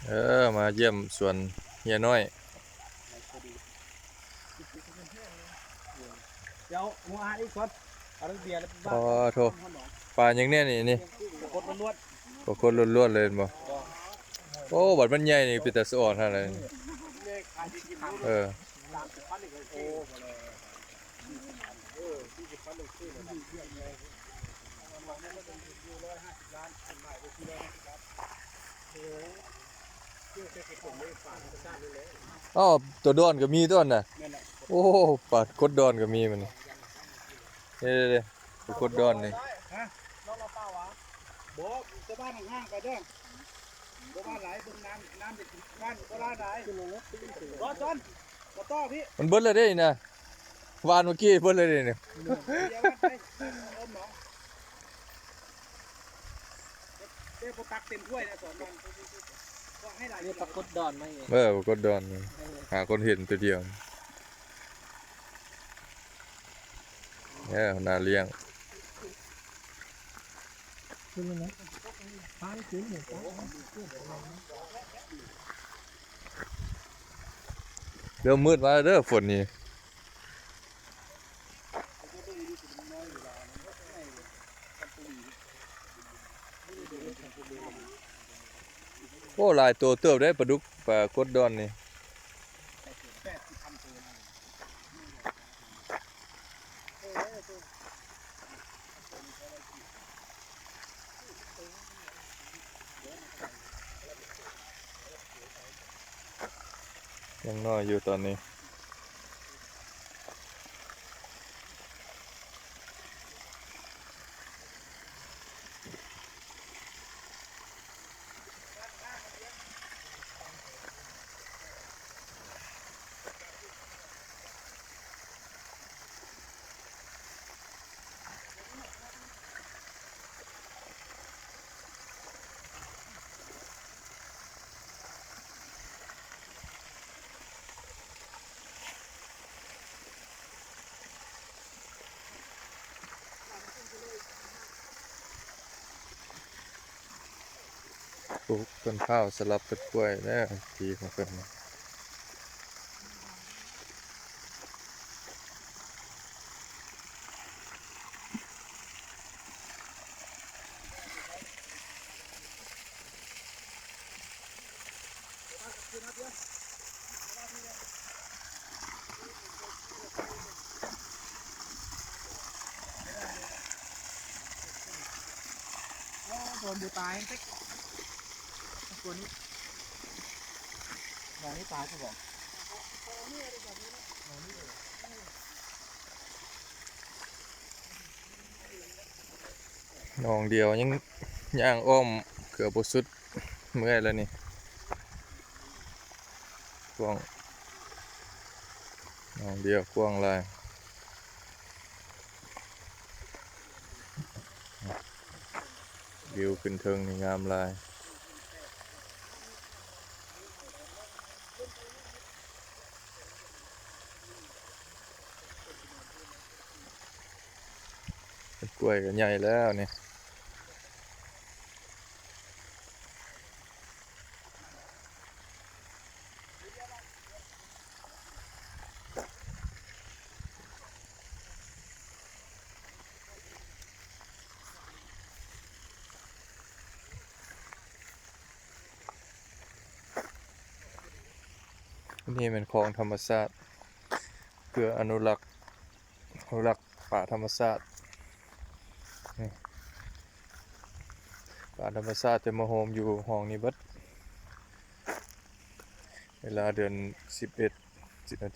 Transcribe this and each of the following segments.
ເອີ ມາຢ້ຽມສວນເຮຍນ້ອຍ. ດຽວຫົວອາອີກກ່ອນ ເອົາເບຍແລ້ວ ໂອ້ໂທ ປາຫຍັງແນ່ນີ້? ນີ້ ປາກົດລ້ວນໆ ປາກົດລ້ວນໆເລີຍແມ່ນບໍ່? ໂອ້ ບັດມັນໃຫຍ່ນີ້ເປັນຕາສະອອນຂະໜາດໃດ. ເອີ ອ້າວ ໂຕດອນກໍມີຕົວນັ້ນນະ. ໂອ້ ປາກົດດອນກໍມີມັນ. ເດ້ໆໆ ປາກົດດອນນີ້. ຮະ? ລອງເອົາປາຫວາ? ບໍ່ ຊາວບ້ານຫ່າງໆໄປເດີ້. ບໍ່ວ່າຫຼາຍ ເບິ່ງນ້ຳ ນ້ຳຈະກິນບ້ານບໍ່ຫຼາຍ. ບໍ່ ຈອນ ມາຕໍ່ພີ້. ມັນເບິດແລ້ວເດ້ນະ ຫວ່ານເມື່ອກີ້ເບິດແລ້ວເດ້ນີ້. ດຽວມັນໄປອ້ອມໜອງ ແຕ່ບໍ່ຕັກເຕັມຖ້ວຍນະ ສອງວັນ ກໍໃຫ້ຫຼາຍ. ນີ້ປາກົດດອນມາເອງ. ເອີ ປາກົດດອນ ເອີ ຫາຄົນເຫັນຕົວດຽວ. ເອີ ໜ້າລ້ຽງ. ເລີ່ມມືດມາແລ້ວເດີ້ ຝົນນີ້. ໂອ້ ຫຼາຍໂຕເຕີບເດ້ ປາດຸກ ປາກົດດອນນີ້. ຍັງນ້ອຍຢູ່ຕອນນີ້. ປູກຕົ້ນພ້າວສະຫຼັບກັບກ້ວຍແລ້ວ ທີ່ຂອງເພິ່ນ. ໂອ້ ໂດນບູຕາຍເຕັກ ຕົວນີ້ ໜອງນີ້ຕາຍຊະບໍ? ໜອງດຽວຍັງຍ່າງອ້ອມເກືອບບໍ່ສຸດ ເມື່ອຍແລ້ວນີ້. ກວ້າງ ໜອງດຽວກວ້າງຫຼາຍ. ວິວຂຶ້ນເທິງນີ້ງາມຫຼາຍ. ຕົ້ນກ້ວຍກໍໃຫຍ່ແລ້ວນີ້. ນີ້ແມ່ນຄອງທຳມະຊາດ ເພື່ອອະນຸລັກ ອະນຸລັກປ່າທຳມະຊາດ. ນີ້ ປ່າທຳມະຊາດຈະມາໂຮມຢູ່ຫ້ອງນີ້ເບິດ. ເວລາເດືອນສິບເອັດ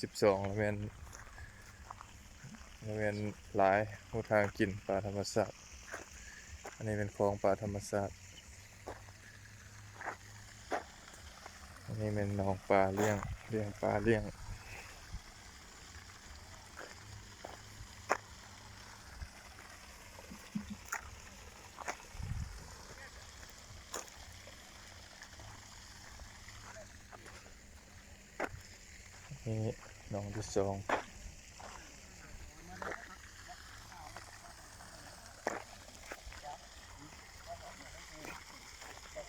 ສິບສອງ ລະແມ່ນ ລະແມ່ນຫຼາຍ ຫົນທາງກິນປ່າທຳມະຊາດ. ອັນນີ້ແມ່ນຄອງປ່າທຳມະຊາດ. ອັນນີ້ແມ່ນໜອງປາລ້ຽງ ລ້ຽງປາລ້ຽງ. ນີ້ໜອງທີສອງ.